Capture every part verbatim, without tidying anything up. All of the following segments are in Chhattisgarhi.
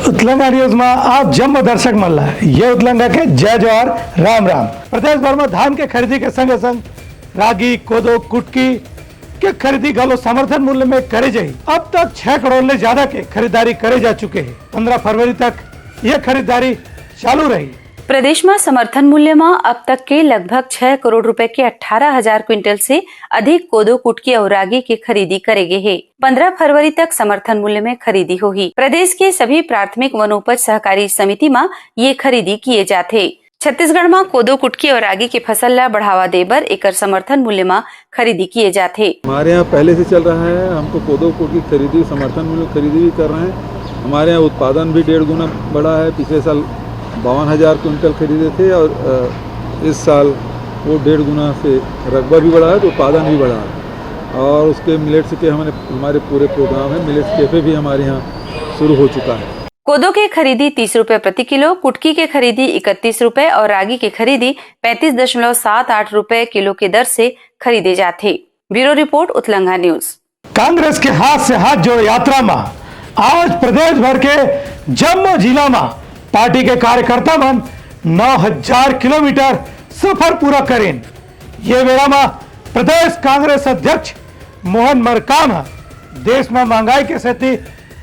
उतलंगा न्यूज में आप जम्मो दर्शक मन ला ये उतलंगा के जय जोहार, राम राम। प्रदेश भर में धान के खरीदी के संगे संग रागी, कोदो, कुटकी के खरीदी घलो समर्थन मूल्य में करे जाही। अब तक छह करोड़ ले ज्यादा के खरीदारी करे जा चुके हे। पन्द्रह फरवरी तक ये खरीदारी चालू रही। प्रदेश म समर्थन मूल्य म अब तक के लगभग छह करोड़ रुपए के अट्ठारह हजार क्विंटल से अधिक कोदो, कुटकी अउ रागी के खरीदी करे गे हे। पन्द्रह फरवरी तक समर्थन मूल्य में खरीदी होही। प्रदेश के सभी प्राथमिक वनोपज सहकारी समिति म ये खरीदी किए जाथे। छत्तीसगढ़ म कोदो, कुटकी अउ रागी के फसल ला बढ़ावा दे बर एकर समर्थन मूल्य म खरीदी किए जाथे। हमारे यहाँ पहले से चल रहा है, हमको कोदो, कुटकी खरीदी, समर्थन मूल्य खरीदी भी कर रहे हैं। हमारे यहाँ उत्पादन भी डेढ़ गुना बढ़ा है। पिछले साल बावन हजार क्विंटल खरीदे थे और, अ, इस साल वो डेढ़ गुना से रकबा भी बढ़ा है, तो उत्पादन भी बढ़ा है। और उसके मिलेट्स के हमने, हमारे पूरे प्रोग्राम है, मिलेट्स कैफे भी हमारे यहाँ शुरू हो चुका है। कोदो के खरीदी तीस रुपए प्रति किलो, कुटकी के खरीदी इकतीस रुपए और रागी के खरीदी पैंतीस दशमलव सात आठ रुपए किलो के दर से खरीदे जाथे। ब्यूरो रिपोर्ट, उतलंगा न्यूज। कांग्रेस के हाथ से हाथ जोड़ो यात्रा म आज प्रदेश भर के जम्मो जिला म पार्टी के कार्यकर्ता मन नौ हजार किलोमीटर सफर पूरा करिन। ये बेरा म प्रदेश कांग्रेस अध्यक्ष मोहन मरकाम ह देश म महंगाई के सेती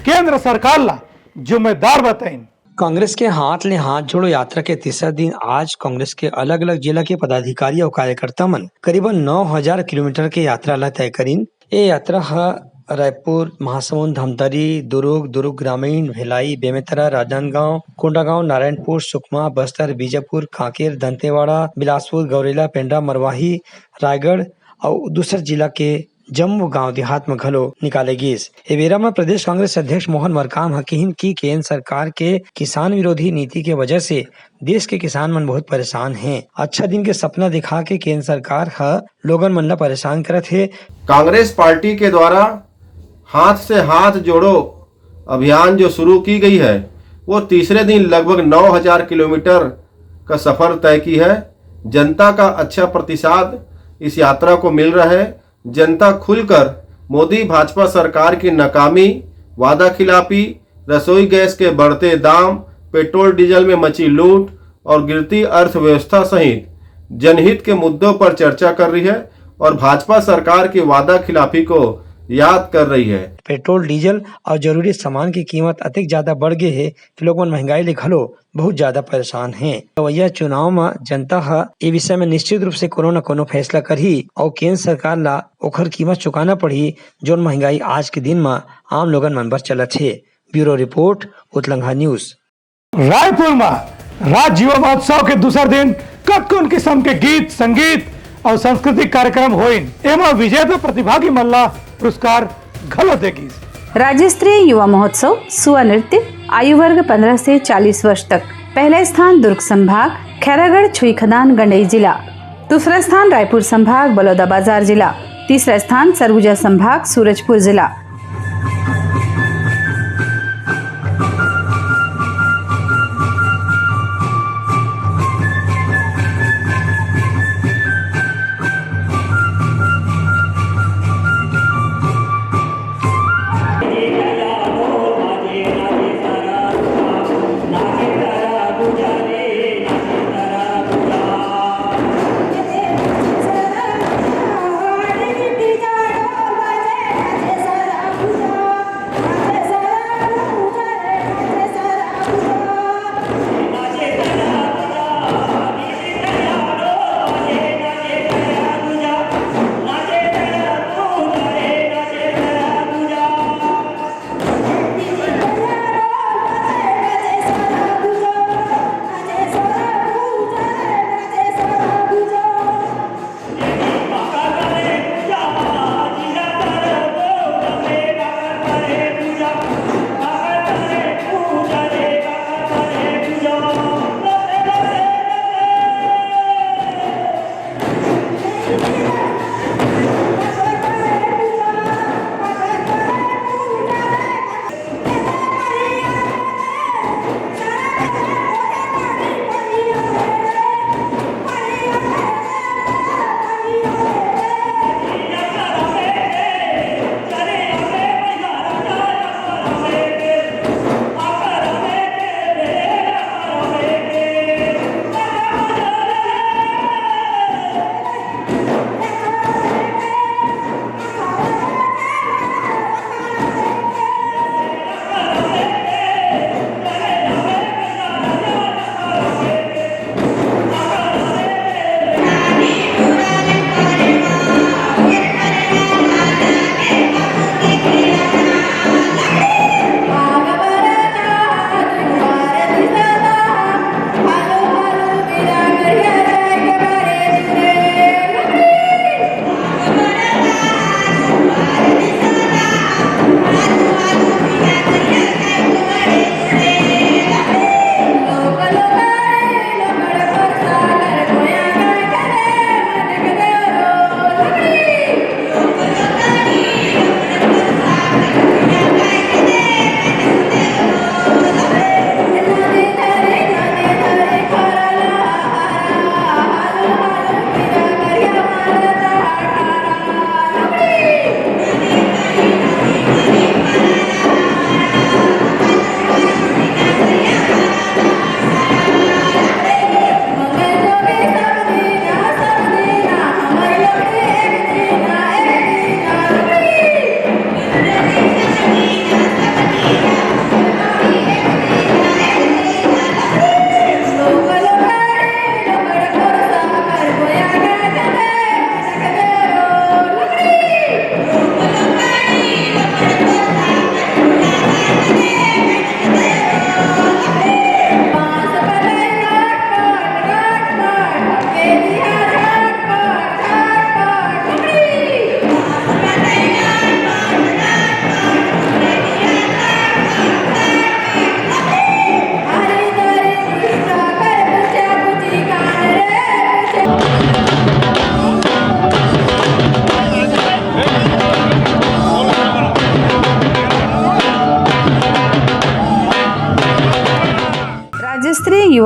केंद्र सरकार ला जिम्मेदार बताइन। कांग्रेस के हाथ ले हाथ जोड़ो यात्रा के तीसरा दिन आज कांग्रेस के अलग-अलग जिला के पदाधिकारी अउ कार्यकर्ता मन करीबन नौ हजार किलोमीटर के यात्रा ला तय करिन। ये यात्रा ह रायपुर, महासमुंद, धमतरी, दुर्ग, दुर्ग ग्रामीण, भिलाई, बेमेतरा, राजनांदगांव, कोंडागांव, नारायणपुर, सुकमा, बस्तर, बीजापुर, कांकेर, दंतेवाड़ा, बिलासपुर, गौरेला, पेंड्रा, मरवाही, रायगढ़ अउ दूसर जिला के जम्मो गांव देहात म घलो निकाले गिस। ए बेरा म प्रदेश कांग्रेस अध्यक्ष मोहन मरकाम ह किहिन कि केंद्र सरकार के किसान विरोधी नीति के वजह से देश के किसान मन बहुत परेशान हें। अच्छा दिन के सपना दिखा के केंद्र सरकार ह लोगन मन ल परेशान करत हे। कांग्रेस पार्टी के द्वारा हाथ से हाथ जोड़ो अभियान जो शुरू की गई है, वो तीसरे दिन लगभग नौ हजार किलोमीटर का सफर तय की है। जनता का अच्छा प्रतिसाद इस यात्रा को मिल रहा है। जनता खुलकर मोदी भाजपा सरकार की नाकामी, वादा खिलाफी, रसोई गैस के बढ़ते दाम, पेट्रोल डीजल में मची लूट और गिरती अर्थव्यवस्था सहित जनहित के मुद्दों पर चर्चा कर रही है और भाजपा सरकार की वादा खिलाफी को याद कर रही है। पेट्रोल, डीजल और जरूरी सामान की कीमत अतेक ज्यादा बढ़ गई है कि लोग मन महंगाई ले घलो बहुत ज्यादा परेशान हें। अवइया चुनाव म जनता ह ए विषय म निश्चित रूप से कोनो न कोनो फैसला करही अउ केंद्र सरकार ला ओखर कीमत चुकाना पड़ही, जोन महंगाई आज के दिन म आम लोगन मन बर चलत हे। ब्यूरो रिपोर्ट, उतलंघा न्यूज। रायपुर म राज्य युवा महोत्सव के दूसर दिन कतकोन किसम के गीत, संगीत अउ सांस्कृतिक कार्यक्रम होइन। एमा विजेता प्रतिभागी मन ला पुरस्कार घलो दे गिस। राज्य स्तरीय युवा महोत्सव सुआ नृत्य, आयु वर्ग पन्द्रह से चालीस वर्ष तक। पहला स्थान दुर्ग संभाग, खैरागढ़, छुईखदान, गंडई जिला। दूसरा स्थान रायपुर संभाग, बलौदाबाजार जिला। तीसरा स्थान सरगुजा संभाग, सूरजपुर जिला।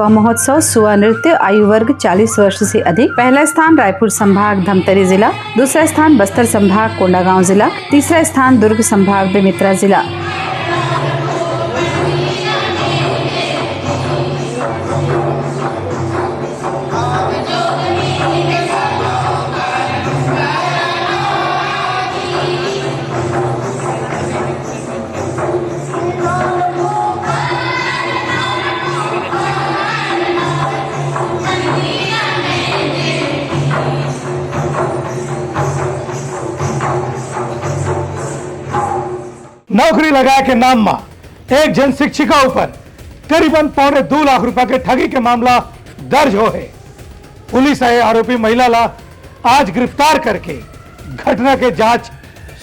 महोत्सव सुआ नृत्य आयु वर्ग चालीस वर्ष से अधिक। पहला स्थान रायपुर संभाग धमतरी जिला, दूसरा स्थान बस्तर संभाग कोंडागांव जिला, तीसरा स्थान दुर्ग संभाग बेमेतरा जिला। नौकरी लगाए के नाम म एक झन शिक्षिका ऊपर करीबन पौने दू लाख रुपया के ठगी के मामला दर्ज हो हे। पुलिस ह आरोपी महिला ला आज गिरफ्तार करके घटना के जांच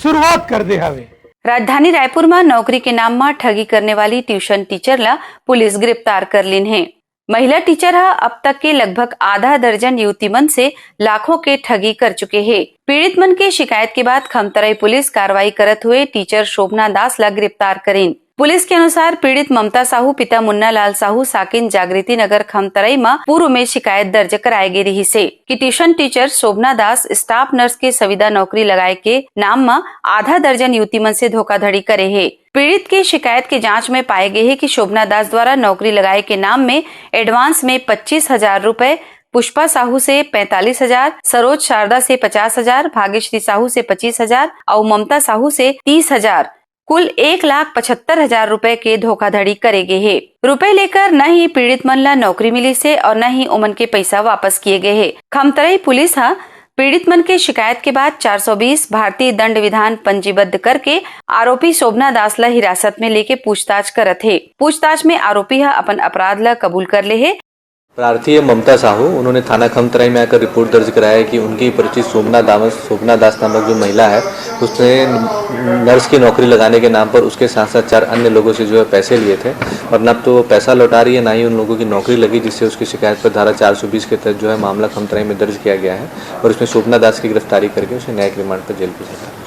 शुरुआत कर दे हवे। राजधानी रायपुर म नौकरी के नाम म ठगी करने वाली ट्यूशन टीचर ला पुलिस गिरफ्तार कर लीन हे। महिला टीचर ह अब तक के लगभग आधा दर्जन युवती मन से लाखों के ठगी कर चुके हे। पीड़ित मन के शिकायत के बाद खमतराई पुलिस कार्रवाई करत हुए टीचर शोभना दास ला गिरफ्तार करीन। पुलिस के अनुसार पीड़ित ममता साहू पिता मुन्ना लाल साहू साकिन जागृति नगर खमतराई म पूर्व में शिकायत दर्ज कराए गे रिहिस हे कि ट्यूशन टीचर शोभना दास स्टाफ नर्स के संविदा नौकरी लगाए के नाम म आधा दर्जन युवती मन से धोखाधड़ी करे हे। पीड़ित के शिकायत के जांच में पाए गे हे कि शोभना दास द्वारा नौकरी लगाए के नाम में एडवांस में पच्चीस हजार रुपए, पुष्पा साहू से पैंतालीस हजार, सरोज शारदा से पचास हजार, भाग्यश्री साहू से पच्चीस हजार अउ ममता साहू से तीस हजार, कुल एक लाख पचहत्तर हजार रुपए के धोखाधड़ी करे गे हे। रुपए लेकर न ही पीड़ित मन ला नौकरी मिलिस हे और न ही ओमन के पैसा वापस किए गे हे। खमतराई पुलिस ह पीड़ित मन के शिकायत के बाद चार सौ बीस भारतीय दंड विधान पंजीबद्ध करके आरोपी शोभना दास ला हिरासत में लेके पूछताछ करत हे। पूछताछ में आरोपी ह अपन अपराध ला कबूल कर ले हे। प्रार्थी है ममता साहू, उन्होंने थाना खमतराई में आकर रिपोर्ट दर्ज कराया है कि उनकी परिचित शोभना दामस, शोभना दास नामक जो महिला है, उसने नर्स की नौकरी लगाने के नाम पर उसके साथ-साथ चार अन्य लोगों से जो है पैसे लिए थे और ना तो वो पैसा लौटा रही है, ना ही उन लोगों की नौकरी लगी, जिससे उसकी शिकायत पर धारा चार सौ बीस के तहत जो है मामला खमतराई में दर्ज किया गया है और इसमें शोभना दास की गिरफ्तारी करके उसे न्यायिक रिमांड पर जेल भेजा गया।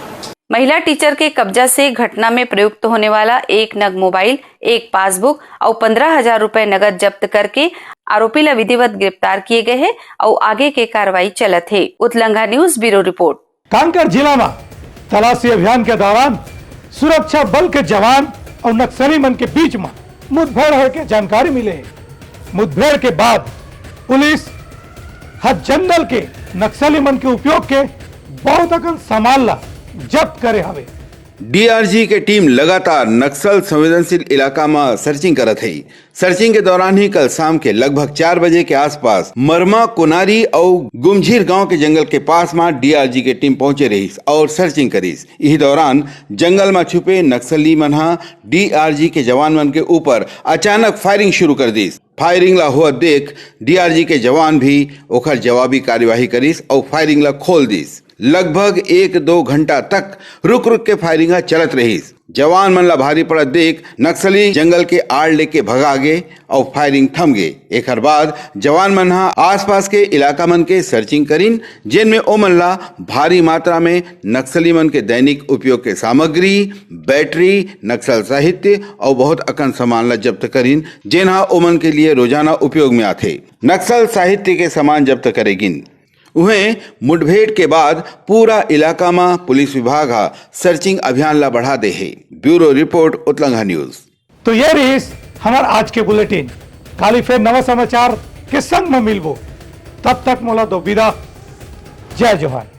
महिला टीचर के कब्जा से घटना में प्रयुक्त होने वाला एक नग मोबाइल, एक पासबुक अउ पन्द्रह हजार रुपए नगद जब्त करके आरोपी ला विधिवत गिरफ्तार किए गए हे अउ आगे के कार्रवाई चलत हे। उतलंघा न्यूज ब्यूरो रिपोर्ट। कांकेर जिला म तलाशी अभियान के दौरान सुरक्षा बल के जवान अउ नक्सली मन के बीच म मुठभेड़ होए के जानकारी मिले हे। मुठभेड़ के बाद पुलिस ह जंगल के नक्सली मन के उपयोग के बहुत अकन सामान ला जब्त करे हवे। डीआरजी के टीम लगातार नक्सल संवेदनशील इलाका म सर्चिंग करत हे। सर्चिंग के दौरान ही कल शाम के लगभग चार बजे के आसपास मरमा कोनारी अउ गुमझीर गांव के जंगल के पास म डीआरजी के टीम पहुंचे रहिस और सर्चिंग करिस। इही दौरान जंगल म छुपे नक्सली मन ह डीआरजी के जवान मन के ऊपर अचानक फायरिंग शुरू कर दिस। फायरिंग ला होत देख डीआरजी के जवान भी ओखर जवाबी कार्यवाही करिस अउ फायरिंग ला खोल दिस। लगभग एक दो घंटा तक रुक-रुक के फायरिंग ह चलत रहिस। जवान मन ला भारी पड़त देख नक्सली जंगल के आड़ लेके भगा गे अउ फायरिंग थम गे। एखर बाद जवान मन ह आसपास के इलाका मन के सर्चिंग करिन, जेन में ओमन ला भारी मात्रा में नक्सली मन के दैनिक उपयोग के सामग्री, बैटरी, नक्सल साहित्य अउ बहुत अकन सामान ला जब्त करिन, जेन ह ओमन के लिए रोजाना उपयोग में आथे। नक्सल साहित्य के सामान जब्त करे गिन। उहें, मुठभेड़ के बाद पूरा इलाका म पुलिस विभाग ह सर्चिंग अभियान ला बढ़ा दे हे। ब्यूरो रिपोर्ट, उतलंघा न्यूज। तो ये रहिस हमर आज के बुलेटिन। काली फेर नवा समाचार के संग म मिलबो। तब तक मोला दो विदा। जय जोहार।